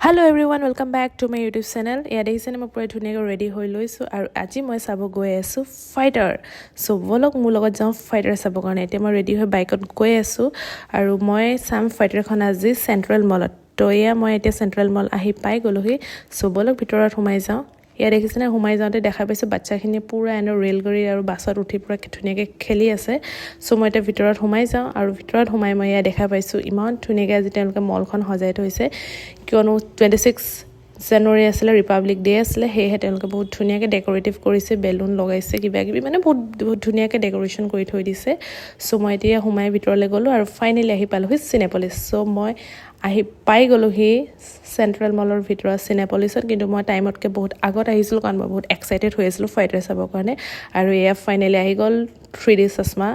Hello everyone, welcome back to my YouTube channel. এয়া দেখিছেনে, মই পূৰা ধুনীয়াকৈ ৰেডি হৈ লৈছোঁ আৰু আজি মই চাব গৈ আছোঁ ফাইটাৰ। চ' ব'লক, মোৰ লগত যাওঁ ফাইটাৰ চাবৰ কাৰণে। এতিয়া মই ৰেডি হৈ বাইকত গৈ আছোঁ আৰু মই চাম ফাইটাৰখন আজি চেণ্ট্ৰেল মলত। তো এয়া মই এতিয়া চেণ্ট্ৰেল মল আহি পাই গ'লোহি। চ' ব'লক, ভিতৰত সোমাই যাওঁ। এয়া দেখিছেনে, সোমাই যাওঁতে দেখা পাইছোঁ বাচ্ছাখিনিয়ে পূৰা এনে ৰেলগাড়ী আৰু বাছত উঠি পূৰা ধুনীয়াকৈ খেলি আছে। চ' মই এতিয়া ভিতৰত সোমাই যাওঁ আৰু ভিতৰত সোমাই মই এয়া দেখা পাইছোঁ, ইমান ধুনীয়াকৈ আজি তেওঁলোকে মলখন সজাই থৈছে, কিয়নো 26 জানুৱাৰী আছিলে, ৰিপাব্লিক ডে আছিলে। সেয়েহে তেওঁলোকে বহুত ধুনীয়াকৈ ডেক'ৰেটিভ কৰিছে, বেলুন লগাইছে, কিবা কিবি, মানে বহুত বহুত ধুনীয়াকৈ ডেক'ৰেশ্যন কৰি থৈ দিছে। চ' মই এতিয়া সোমাই ভিতৰলৈ গ'লোঁ আৰু ফাইনেলি আহি পালোহি চিনেপলিছ। চ' মই আহি পাই গ'লোহি চেণ্ট্ৰেল মলৰ ভিতৰত চিনেপলিছত, কিন্তু মই টাইমতকৈ বহুত আগত আহিছিলোঁ, কাৰণ মই বহুত এক্সাইটেড হৈ আছিলোঁ ফাইটাৰ চাবৰ কাৰণে। আৰু এয়া ফাইনেলি আহি গ'ল 3D চশমা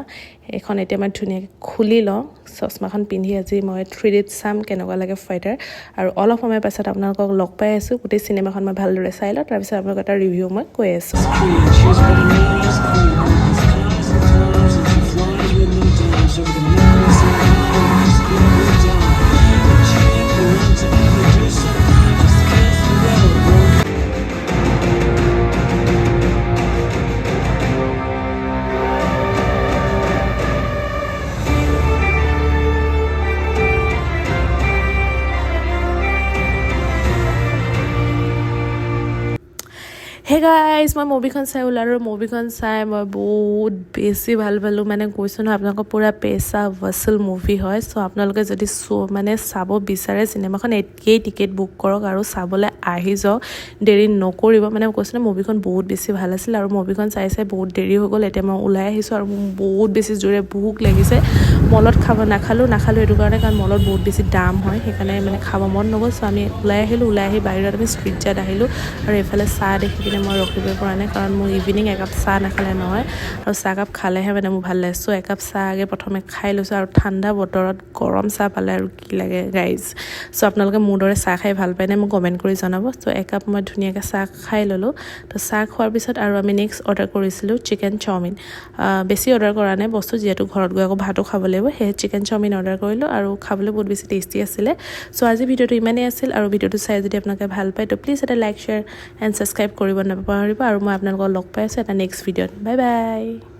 এইখন। এতিয়া মই ধুনীয়াকৈ খুলি লওঁ চশমাখন, পিন্ধি আজি মই 3Dত চাম কেনেকুৱা লাগে ফাইটাৰ। আৰু অলপ সময় পাছত আপোনালোকক লগ পাই আছোঁ। গোটেই চিনেমাখন মই ভালদৰে চাই লওঁ, তাৰপিছত আপোনালোকক এটা ৰিভিউ মই কৈ আছোঁ। Queen. She's better known as queen. With cars and cars, and she flies with no dimes over the mountains so high, just couldn't die. But she ain't the one to ever do something just to kiss the devil. Broke hey guys, মই মুভিখন চাই ওলালোঁ। মুভিখন চাই মই বহুত বেছি ভাল পালোঁ। মানে কৈছোঁ নহয় আপোনালোকৰ, পূৰা পেচা ৱচুল মুভি হয়। চ' আপোনালোকে যদি মানে চাব বিচাৰে চিনেমাখন, এতিয়াই টিকেট বুক কৰক আৰু চাবলৈ আহি যাওক, দেৰি নকৰিব। মানে কৈছোঁ নহয়, মুভিখন বহুত বেছি ভাল আছিল আৰু মুভিখন চাই চাই বহুত দেৰি হৈ গ'ল। এতিয়া মই ওলাই আহিছোঁ আৰু মোৰ বহুত বেছি জোৰে ভোক লাগিছে। মলত খাব নাখালোঁ, নাখালোঁ এইটো কাৰণে, কাৰণ মলত বহুত বেছি দাম হয়, সেইকাৰণে মানে খাব মন নগ'ল। চ' আমি ওলাই আহিলোঁ। ওলাই আহি বাহিৰত আমি ষ্ট্ৰীট চাট আহিলোঁ আৰু এইফালে চাহ দেখি কিনে মই ৰখিবই পৰা নাই, কাৰণ মোৰ ইভিনিং একাপ চাহ নাখালে নহয় আৰু চাহকাপ খালেহে মানে মোৰ ভাল লাগে। চ' একাপ চাহ আগে প্ৰথমে খাই লৈছোঁ আৰু ঠাণ্ডা বতৰত গৰম চাহ পালে আৰু কি লাগে গাইজ? চ' আপোনালোকে মোৰ দৰে চাহ খাই ভাল পায়নে, মোক কমেণ্ট কৰি জনাব। চ' একাপ মই ধুনীয়াকৈ চাহ খাই ল'লোঁ। তো চাহ খোৱাৰ পিছত আৰু আমি নেক্সট অৰ্ডাৰ কৰিছিলোঁ চিকেন চাওমিন। বেছি অৰ্ডাৰ কৰা নাই বস্তু, যিহেতু ঘৰত গৈ আকৌ ভাতো খাব লাগিব, সেয়ে চিকেন চাওমিন অৰ্ডাৰ কৰিলোঁ আৰু খাবলৈ বহুত বেছি টেষ্টি আছিলে। চ' আজি ভিডিঅ'টো ইমানেই আছিল আৰু ভিডিঅ'টো চাই যদি আপোনালোকে ভাল পায়, তো প্লিজ এটা লাইক, শ্বেয়াৰ এণ্ড ছাবস্ক্ৰাইব কৰিব নাপাহৰিব আৰু মই আপোনালোকক লগ পাই আছোঁ এটা নেক্সট ভিডিঅ'ত। Bye bye.